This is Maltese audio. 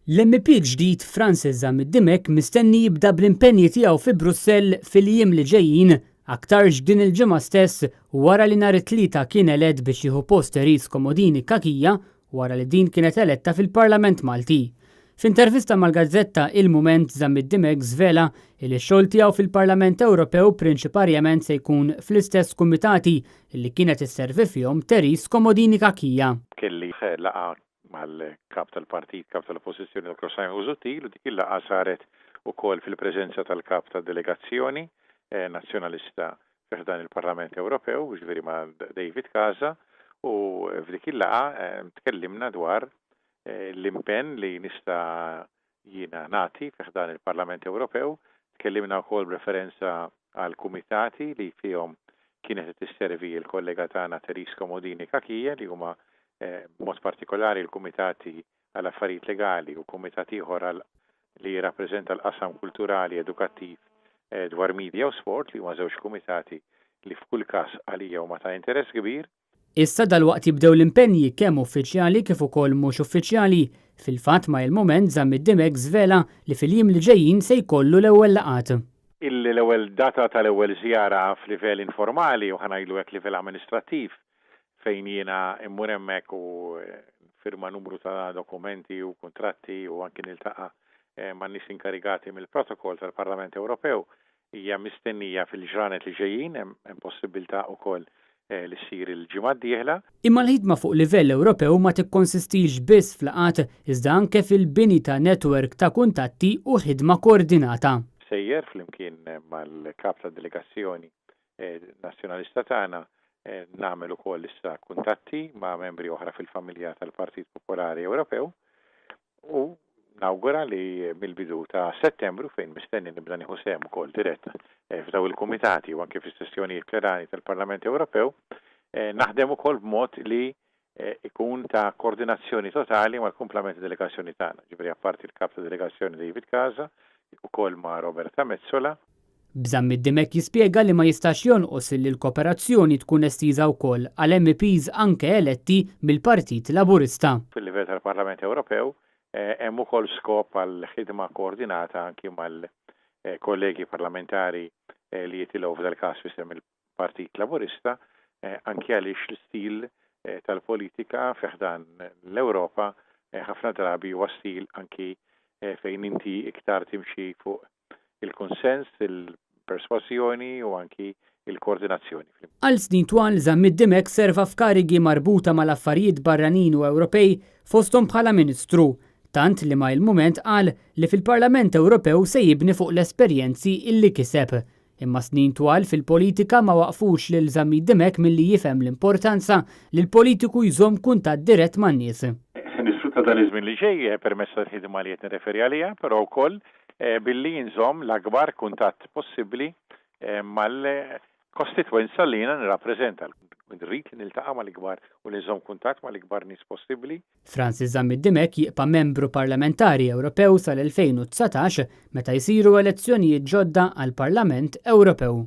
L-MEP ġdid Francis Zammit Dimech mistenni jibda bl-impenji tiegħu fi Brussell fil-jiem li ġejjin, aktarx din il-ġimgħa stess wara li nhar it-Tlieta kien elett biex jieħu post Therese Comodini Cachia wara li din kienet eletta fil-Parlament Malti. F'intervista mal-gazzetta Il Mument Zammit Dimech żvela li x-xogħol tiegħu fil-Parlament Ewropew prinċiparjament se jkun fl-istess kumitati li kienet isservi fihom Therese Comodini Cachia. Kelli laqgħa mal-Kap tal-Partit, Kap tal-Oppożizzjoni Dr. Simon Busuttil u dik il-laqgħa saret ukoll fil-preżenza tal-Kap tad-Delegazzjoni Nazzjonalista fi ħdan il-Parlament Ewropew, jiġifieri ma' David Casa, u f'dik il-laqgħa tkellimna dwar l-impenn li nista' jiena nagħti fi ħdan il-Parlament Ewropew. Tkellimna wkoll b'referenza għall-kumitati li fihom kienet qed isservi l-kollega tagħna Therese Comodini Cachia li huma b'mod partikolari l-kumitati għal affarijiet legali u kumitat ieħor għal li jirrappreżenta l-qasam kulturali edukattiv dwar media u sport li huma żewġ kumitati li f'kull każ għalija huma ta' interess kbir. Issa dalwaqt jibdew l-impenji kemm uffiċjali kif ukoll mhux uffiċjali. Fil-fatt ma' Il-Mument Zammit Dimech żvela li fil-jiem li ġejjin se jkollu l-ewwel laqgħat. L-ewwel data tal-ewwel żjara f'livell informali u ħa ngħidlu hekk livell amministrattiv fejn jiena mmur hemmhekk u nfirma numru ta' dokumenti u kuntratti u anki niltaqa' man-nies inkarigati mill-protokoll tal-Parlament Ewropew hija mistennija fil-ġranet li ġejjin, hemm possibbiltà ukoll li ssir il-ġimgħa d-dieħla. Imma l-ħidma fuq livell Ewropew ma tikkonsistix biss f'laqgħat iżda anke fil-bini ta' netwerk ta' kuntatti u ħidma koordinata. Sejjer flimkien mal-Kap tad-Delegazzjoni Nazzjonalista tagħna nagħmel ukoll issa kuntatti ma' membri oħra fil-familja tal-Partit Popolari Ewropew U nawgura li mill-bidu ta' Settembru, fejn mistenni nibda nieħu sehem ukoll dirett f'dawn il-kumitati u anke fis-sessjonijiet plenarji tal-Parlament Ewropew, naħdem ukoll b'mod li ikun ta' koordinazzjoni totali mal-kumplament tad-delegazzjoni tagħna, jiġifieri apparti l-Kap tad-Delegazzjoni David Casa, ukoll ma' Roberta Metsola. B'Zammit Dimech jispjega li ma jistax jonqos illi l-koperazzjoni tkun estiża wkoll għal MEPs anke eletti mill-Partit Laburista. Fil-livell tal-Parlament Ewropew hemm ukoll skop għal ħidma koordinata anki mal-kollegi parlamentari li jitilgħu f'dal-każ f'isem il-Partit Laburista anki għaliex l-istil tal-politika fi ħdan l-Ewropa ħafna drabi huwa stil anki fejn inti iktar timxi fuq il-kunsens, il-persważjoni u anki il-koordinazzjoni. Għal snin twal Zammit Dimech serva f'karigi marbuta mal-affarijiet barranin u Ewropej fosthom bħala Ministru, tant li ma' Il-Mument qal li fil-Parlament Ewropew se jibni fuq l-esperjenzi illi kiseb. Imma snin twal fil-politika ma waqqfux lil Zammit Dimech milli jifhem l-importanza li l-politiku jżomm kuntatt dirett man-nies. Se nisfrutta dan iż-żmien li ġej permezz tal-ħidma li qed nirreferi għaliha, però wkoll billi nżomm l-akbar kuntatt possibbli mal-kostitwenza li jiena nirrappreżenta. Irrid li niltaqa' mal-ikbar u li nżomm kuntatt mal-ikbar nies possibbli. Francis Zammit Dimech jibqa' membru parlamentari Ewropew sal-2019 meta jsiru elezzjonijiet ġodda għall-Parlament Ewropew.